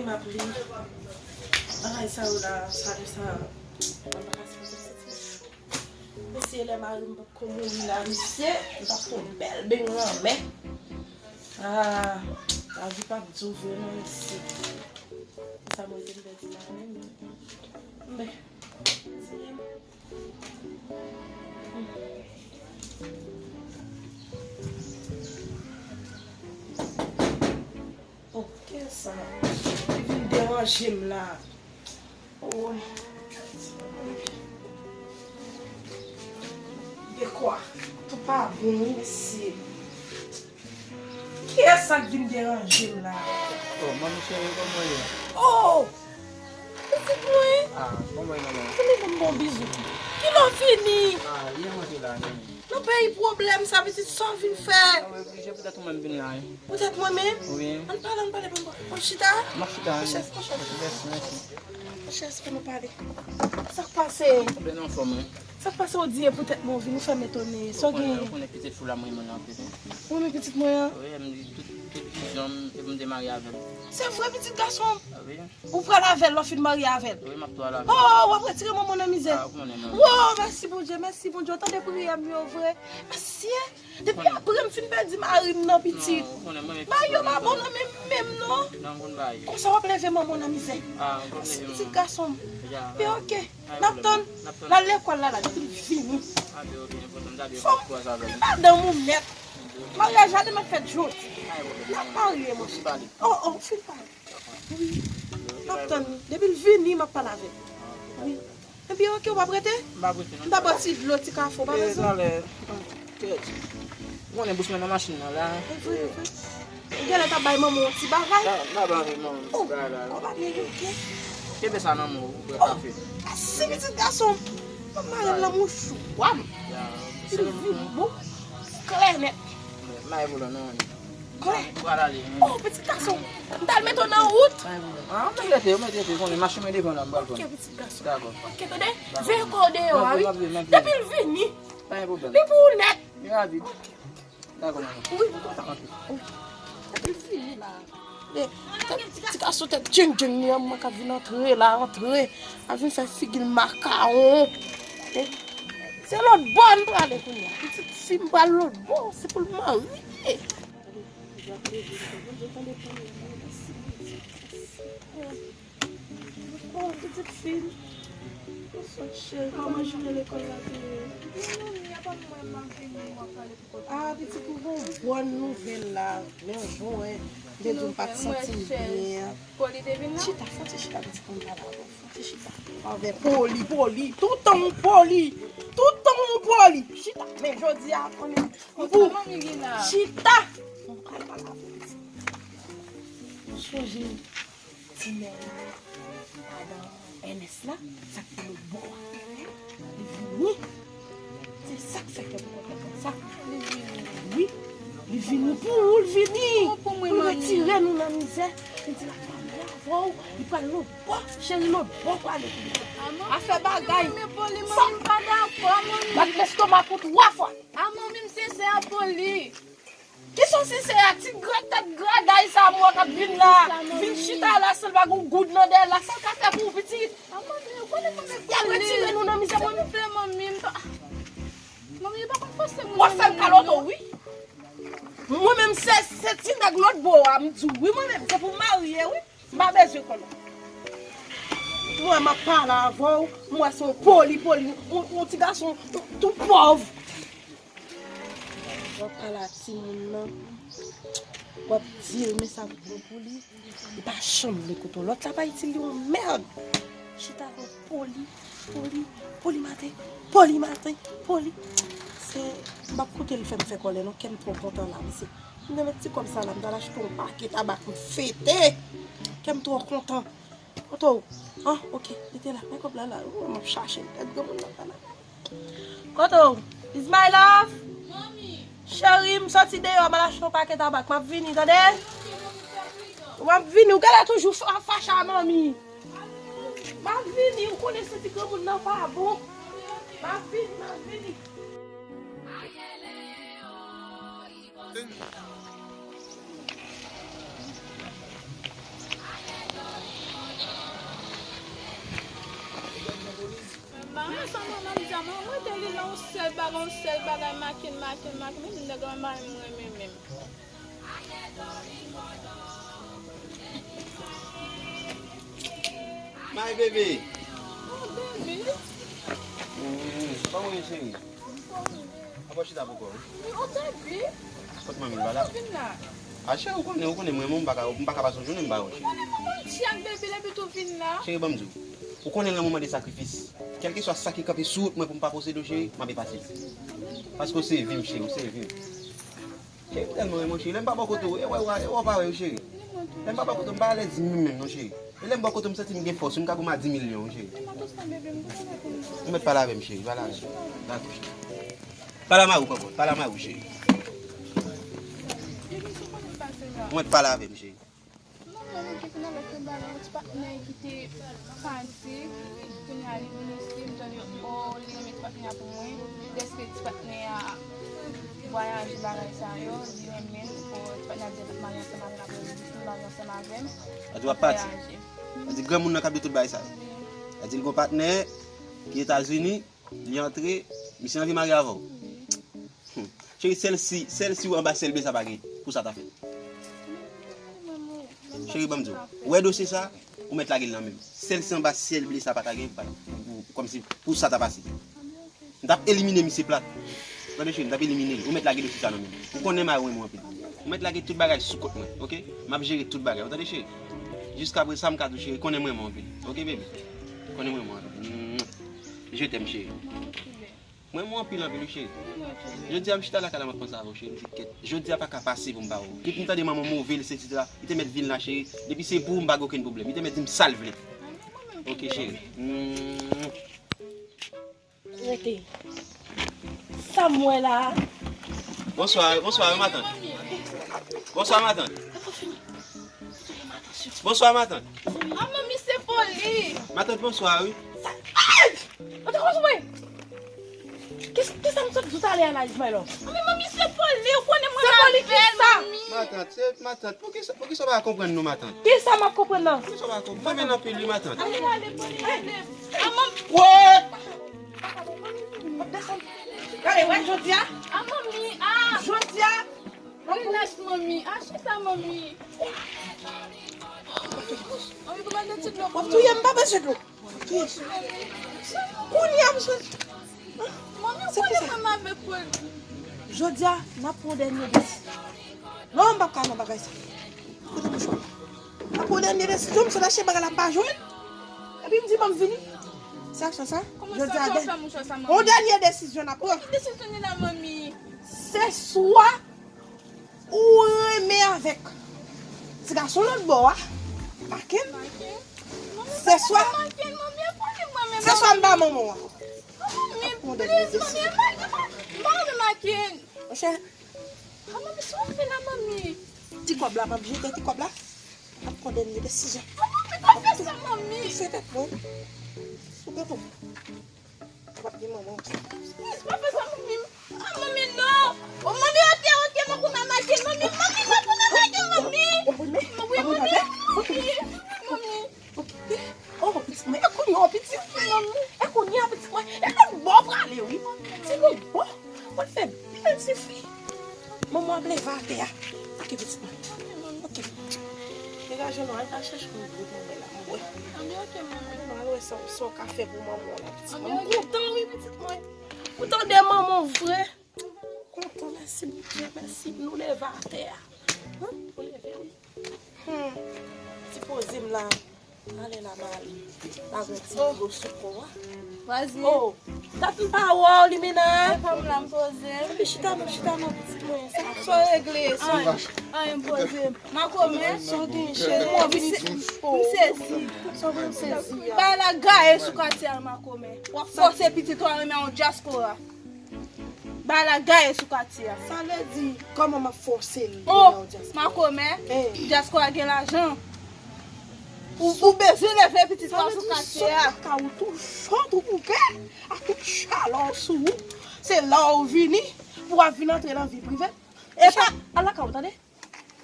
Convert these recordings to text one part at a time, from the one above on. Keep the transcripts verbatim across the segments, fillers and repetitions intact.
Ap li. Bagay sa yo la, sa, sa. Mwen pa ka sipoze se ti cho. Mesye, lè mari m potko mouri la, mesye, m t ap pran yon bèl beny lanmè. Ah, lavi p ap di w vre non, mesye. Sa mwen te m pèdi mari m. Men, oh, kiyès sa? Li vin deranje m la. Oh. Dekwa? Tou pa bon, wi, mesye. Kiyès sa k vin deranje m la? Oh, manmi cheri, kòman w ye? Oh! Pitit mwen! Ah, kòman w ye, manman? Vini ban m bon bizou. Kilè w vini? Ah, yè mwen te la, manmi. Nan peyi pwoblèm sa, pitit, sa w vin fè? Ah, wi, oblije poutèt ou menm vin la, wi. Poutèt mwen menm? Wi. Ann pale, ann pale, bon, bon, bon, chita. M ap chita, wi. Pran chèz, pran chèz. Mèsi, mèsi. Pran chèz pou nou pale. Sa k pase? Mwen anfòm, wi. Sa k pase w di e poutèt mwen w vin, ou fè m etone. Sa w genyen? Ou konnen, ou konnen pitit fi w la, mwen renmen l anpil, wi. Ou renmen pitit mwen an? Wi, m di tout, tout vizyon m, se pou m te marye avè l. Se vre, pitit gason m? Ah, wi. Ou pral avè l, lè w fin marye avè l? Wi, m ap tou al avè l. Oh, w ap retire manman w nan mizè. Ah, ou konnen, manmi. Wow, mèsi Bondye, mèsi Bondye. Ou tande priyè m yo vre. Mesye, depi apre m fin pèdi mari m nan pitit. Non, ou konnen, mwen menm mari yo pa bon nan men m menm non. Non, m konn bagay yo. Konsa w ap leve manman w nan mizè. Ah, m konn leve manman. Pitit gason m. Men oke. N ap tann. N ap tann. L al lekòl la, la, depi l vini. Ah, ben, oke, enpòtan, m ta dwe fè kouwaz avè l. Fò m madanm ou nèt. Maryaj la te mèt fèt jodi. N ap marye, monchè. Oh, oh, fin pale. Wi. M ap tann. Depi l vini, m ap pale avè l. Wi. Ebyen, oke, w ap rete? M p ap rete, non. M ta ba w ti dlo, ti kafe, w pa bezwen? Talè. Ou konnen bous mwen nan machin nan la. E vre, e vre. Ou genlè ta bay manman w yon ti bagay? N a ba manman m ti bagay la. Oh, konbyen yo, oke? Kenbe sa nan men w, ou bwè kafe. Mèsi, pitit gason m. Mwen mare l nan mouchwa m. Li vin bon. Klè nèt. M mare volan nan men w. Klè. Ou pral ale, wi. Oh, pitit gason. M t al mete w nan wout. Ah, mwen rete, mwen rete, konnen machin mwen devan la, m pral pran. Oke, pitit gason. Dakò. Oke, tande? Veye kò w deyò a, wi. M ap veye, m ap veye. Depi l vini, li pou ou nèt. Li ravid. Oke. Dakò, manman. Wi, mwen kontan. Oke. Wi. Depi l vini la. Ti gason tèt djeng djeng li an, mwen k ap vin antre la, antre. Ap vin fè figi l makawon. Eh, se lòt bò n prale kounye a. Pitit fi m pral lòt bò, se pou l marye. Oh, pitit fi m. Bonswa, cheri. Kòman jounen lekòl la te ye? Byen, manmi, apa mwen m ap vini, w ap pale pou kòt. Ah, pitit, ou gen yon bòn nouvèl la. Men bon, eh, m te di w m pa t santi m byen. Poli te vin la? Chita, fò ti chita, pitit, pou m pale avè w. Fò ti chita. Avè Poli, Poli. Toutan ou Poli. Toutan ou Poli. Chita. Men jodi a, konnen. Ou pou. Chita. Mwen pral pale avè w, pitit. Ou sonje ti nèg madan Ernest la, sa k te lòt bò a. Li vini. Se sa k fè kè m kontan konsa. Li vini. Wi. Li vini pou ou, l vini. Pou mwen, pou l retire nou nan mizè. Li di l ap marye avè w. Li pral lòt bò. Cheri, lòt bò prale. Afè bagay. Sa. Bat lestomak ou twa fwa. A manmi m sensè a Poli. Kisa w sensè a? Ti gra tèt graday sa mò k ap vin la. Vin chita la, san l pa gen yon goud nan dèyè l la. Sa l ka fè pou ou, pitit? Y ap retire nou nan mizè, manmi. W ap fè m kaloto, wi. Mwen menm, se, se ti nèg lòt bò a, m di w, wi, mwen menm, se pou m marye, wi. M pa bezwen konnen. M wè m ap pale avè w, m wè se yon Poli, Poli, yon, yon ti gason tou, tou pòv. W ap pale a timoun nan, w ap di l, men sa k bon pou li, li pa janm vle koute w. Lòt la pa itil li yon mèd. Chita avè w, Poli, Poli, Poli maten, Poli maten, Poli. Se, m p ap koute l fè m fè kòlè non, kè m twò kontan la, mesye. M te met ti kòb sa la, m t al achte yon pake tabak, m fete. Kè m twò kontan. Kote w? Ah, oke, li te la. Men kòb la la. Ou wè m ap chache l. Tèt granmoun nan pa la. Kote w? Is my love? Cheri, m soti deyò, m al achte yon pake tabak. M ap vini, tande? M ap vini. Ou genlè toujou fa-, fache a manmi. M ap vini. Ou konnen santi granmoun nan pa bon. M ap vini, m ap vini. Ayele o, i konsa. Ayele o, Mwen te li nan yon sèl bagay, yon sèl bagay, Maken, Maken, Maken, menm nèg la pa menm renmen menm. My baby. Oh, baby. Mm, kòman w ye, cheri? Apa w chita poko, wi? Wi, oh, baby. Kot manmi l pa la? Vin la. A, cheri, ou konnen, ou konnen mwen, mwen, m pa ka, m pa ka pase yon jounen m pa wè w, cheri. Ou konnen manman m ti ak baby lè pito vin la. Cheri, ban m di w. Ou konnen lanmou mande sakrifis. Kèlkeswa sa ki kanpe sou wout mwen pou m pa posede w, cheri, m ap efase l. Paske w se vi m, cheri, w se vi m. Cheri, m tèlman renmen w, cheri. Lè m pa bò kote w, e wè, wè, e wè w pa wè, cheri. Lè m pa bò kote w, m pa alèz menm, menm, non, cheri. E lè m bò kote w, m santi m gen fòs, m ka goumen a di mil lyon, cheri. Ou mèt pale avè m, cheri, pale avè m. Dakò, cheri. Pale a mari w, konprann. Pale a mari w, cheri. Ou mèt pale avè m, cheri. Manman m te konn avèk yon bagay, yon ti patnè ki te pati, kounye a li vin isi, m tande, o, li renmen ti patnè a pou mwen, dèske ti patnè a vwayaje bagay sa yo, li renmen l, o, ti patnè a di l ap marye ansanm avè m, apre li di l marye ansanm avè m. Sa di w ap pati? Sa di granmoun nan k ap di tout bagay sa yo. Sa di l gon patnè ki Etazini, li antre, misye anvi marye avè w. Hmm. Cheri, sèl si, sèl si w anba syèl ble sa pa gen, pou sa ta fèt. Cheri, ban m di w. Ou wè dosye sa, ou mèt lage l nan men m. Sèl si anba syèl ble sa pa ta gen, pa, pou, kòmsi pou sa ta pase. M t ap elimine misye plat. Tande cheri, m t ap elimine l. Ou mèt lage dosye sa nan men m. Ou konnen mari w renmen w anpil. Ou mèt lage tout bagay sou kont mwen, oke? M ap jere tout bagay. Ou tande cheri? Jiskaprezan m ka di w cheri, konnen m renmen w anpil. Oke, baby? Konnen m renmen w anpil. Mm. Je t'aime, cheri. Mwen, mwen anpil, anpil, wi, cheri. Jodi a, m chita lakay la, m ap panse avè w, cheri. M di, kèt, jodi a pa ka pase pou m pa wè w. Depi m tande manman m move, etsetera, li te mèt vin la, cheri. Depi se pou ou, m pa gen okenn pwoblèm. Li te mèt di m sa l vle. Oke, cheri. Mm. Rete. Sa m wè la a? Bonswa, bonswa, matant. Bonswa, matant. Bonswa, matant. A, manmi, se Poli. Matant, bonswa, wi. Sa, ay! Ou te konn sou mwen? Ki, ki sa m sot di w talè a la, Ismaël? A, men manmi, se Poli, ou konnen mwen se Poli, ki sa? Matant, se, matant, poukisa, poukisa w pa konprann nou, matant? Ki sa m ap konprann nan? Poukisa w pa konprann? Mwen menm anpil, wi, matant. Ale, ale, Poli, ale. A, manmi. Wè! Gade, wè, jodi a. A, manmi, a. Jodi a. Relax, manmi. A, chita, manmi. Manmi, kòman de ti dlo? W ap touye m, pa bezwen dlo. Kounye a, m sot. Manmi, ou konnen mwen avèk Poli. Jodi a, n ap pran dènye desizyon. Non, m p ap ka nan bagay sa. Kote mouchwa? N ap pran dènye desizyon, m sot achte bagay la, m pa jwenn. Epi m di, ban m vini. Se aksyon sa? Jodi a, yon dènye desizyon n ap pran. Ki desizyon li la, manmi? Se swa ou renmen avèk ti gason lòt bò a, Maken. Se swa, se swa m ba manman w ankò. Monchè, ti kòb la, m ap jete ti kòb la. M ap pran dènye desizyon. Tou fè tèt mwen. Sou tèt ou. Ou ap gen manman w. Please, pa fè sa, manmi. A, manmi, non. O, manmi, oke, oke, m ap pran nan Maken, manmi, manmi, m ap pran nan Maken, manmi. Wi, manmi, wi, manmi. Oke. O, pitit mwen, e kounye a, pitit mwen. E kounye a, pitit mwen. E lòt bò w prale, wi. Se lòt bò. W ap fè bèl tifi. Manman ap leve atè a. Oke, pitit mwen. Oke. Degaje non, al, al chèche yon gwo manman la, mwen. Anben, oke, manman. Al wè sa, sa w ka fè pou manman w la, pitit mwen. Anben, oke. M kontan, wi, pitit mwen. Ou tande manman w vre. Kontan, mèsi Bondye, mèsi. Nou leve atè a. Hein? Ou leve, wi. Hmm. Ti poze m la. Ale la, m ale. Lage yon ti dlo sou kò a. Vas-y. Oh, dat m pa wè w, Limena. E pa m la, m poze. Epi chita non, chita non, pitit mwen. Sa k ap pase? Anyen, anyen, poze. Makomè. Sa w gen, cheri? M sezi. Sa w gen, m sezi a? Bagay la gaye sou katye a, makomè. W ap fòse pitit ou a renmen yon dyaspora. Bagay la gaye sou katye a. Sa vle di, kòman m ap fòse l vin nan dyaspora? Makomè, dyaspora gen lajan. Ou, ou bezwen leve pitit ou a sou katye a. Sa vle di, sot lakay ou tou cho, tou koupe, ak tout chalè w sou ou. Se la w vini pou w ap vin antre nan vi prive m. E pa, al lakay ou, tande?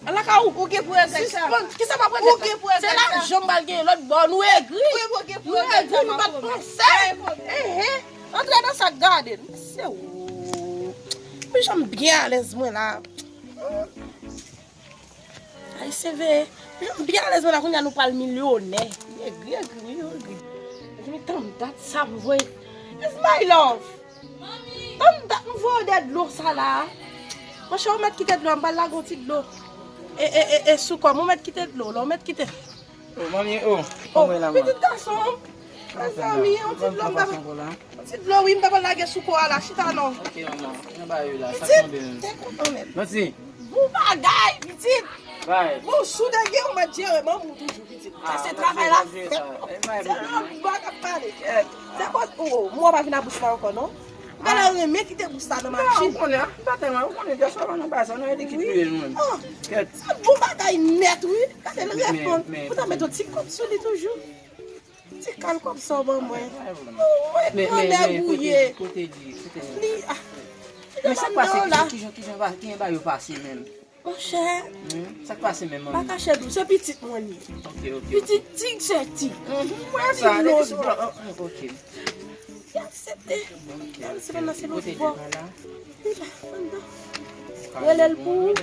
Al lakay ou. Ou gen pou regrèt sa. Sispann. Kisa m ap regrèt la? Ou gen pou regrèt sa. Se lajan m pral genyen lòt bò. Nou egri. Ou gen pou, gen pou regrèt sa, makomè. Nou egri, nou pa t panse. Enhen. Antre nan sa k gade. Mesye, o. Men jan m byen alèz mwen la. Ay, se vre. Men jan m byen alèz mwen la, kounye a nou pral milyonè. Egri, egri, wi, egri. Vini tann dat sa m voye. It's my love. Tann dat m voye de dlo sa la. Monchè, ou mèt kite dlo a, m pral lage yon ti dlo. E, e, e, e, sou kò m, ou mèt kite dlo la, ou mèt kite. Oh, manmi, oh, oh, pitit gason. Mezanmi, yon ti dlo m pa. Yon ti dlo, wi, m pa lage sou kò a la, chita non. Ok, manman, mwen ba yo la, sa tonbe menm. Pitit, te kontan menm. Manti. Bon bagay, pitit. Bay. Bon, sou dèyè, ou mèt jere manman ou toujou, pitit. Sa se travay la fèt. Se yon bwa k ap pale. Se kwa, oh, mwen pa vin a bouch la ankò, non. Ou genlè renmen kite bous la nan machin. Non, ou konnen, m pa tèlman, ou konnen, dèfwa nan bagay sa, nan edikip li ye nou menm. Kèt. Se bon bagay nèt, wi. Gade l reponn. Ou ta met yon ti kòb sou li toujou. Ti kal kòb sa w ban mwen. Ou wè grandèg ou ye. Li, ah. Men sa k pase, kijan, kijan, kijan ba, kijan ba yo pase menm? Monchè, hmm, sa k pase menm, manmi? Pa kache dou, se pitit mwen li ye. Ok, ok, ok. Pitit tig se tig. Mhm, mwen sa, depi sou bò, oh, oh, ok. Li aksepte. Ok, ok. Se pa nan se lòt bò. Li la, anndan. Rele l pou ou.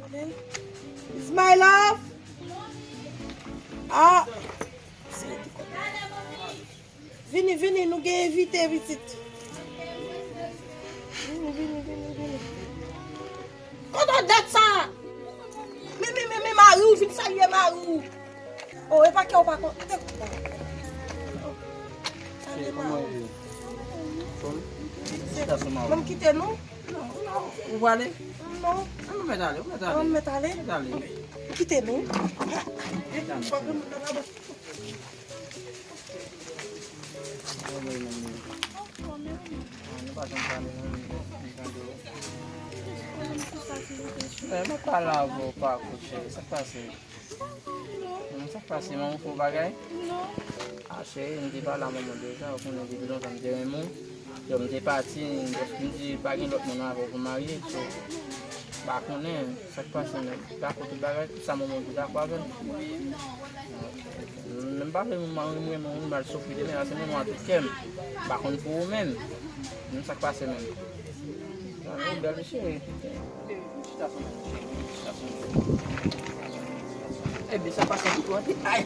Rele l. It's my love. Ah. Vini, vini, nou gen envite, pitit. Vini, vini, vini, vini. Kote dat sa? Men, men, men, men mari w, vin salye mari w. Oh, e pa kè w pa kon. Salye mari w. Mwen kite nou? Ou prale? Non. An nou mèt ale, ou mèt ale. An nou mèt ale? Mèt ale. Ou kite nou? Mèt ale. Mwen pa la avè w pa kouche, sa k pase? Hmm, sa k pase, manman fè w bagay? A cheri, m te pale a manman deja, ou konnen depi lontan m te renmen w. Yo, m te pati, m di pa gen lòt moun avè w pou marye, so, m pa konnen sa k pase, men dakò tout bagay, tout sa manman di dakò avè l. Men m pa vle moun mari m renmen moun mal soufri demen, paske manman a tout kè m. M pa konn pou ou menm. Men sa k pase menm? Ou bèl, cheri. Chita sou mwen, cheri, chita sou mwen. Ebyen, sa pase tout ou antre. Ay!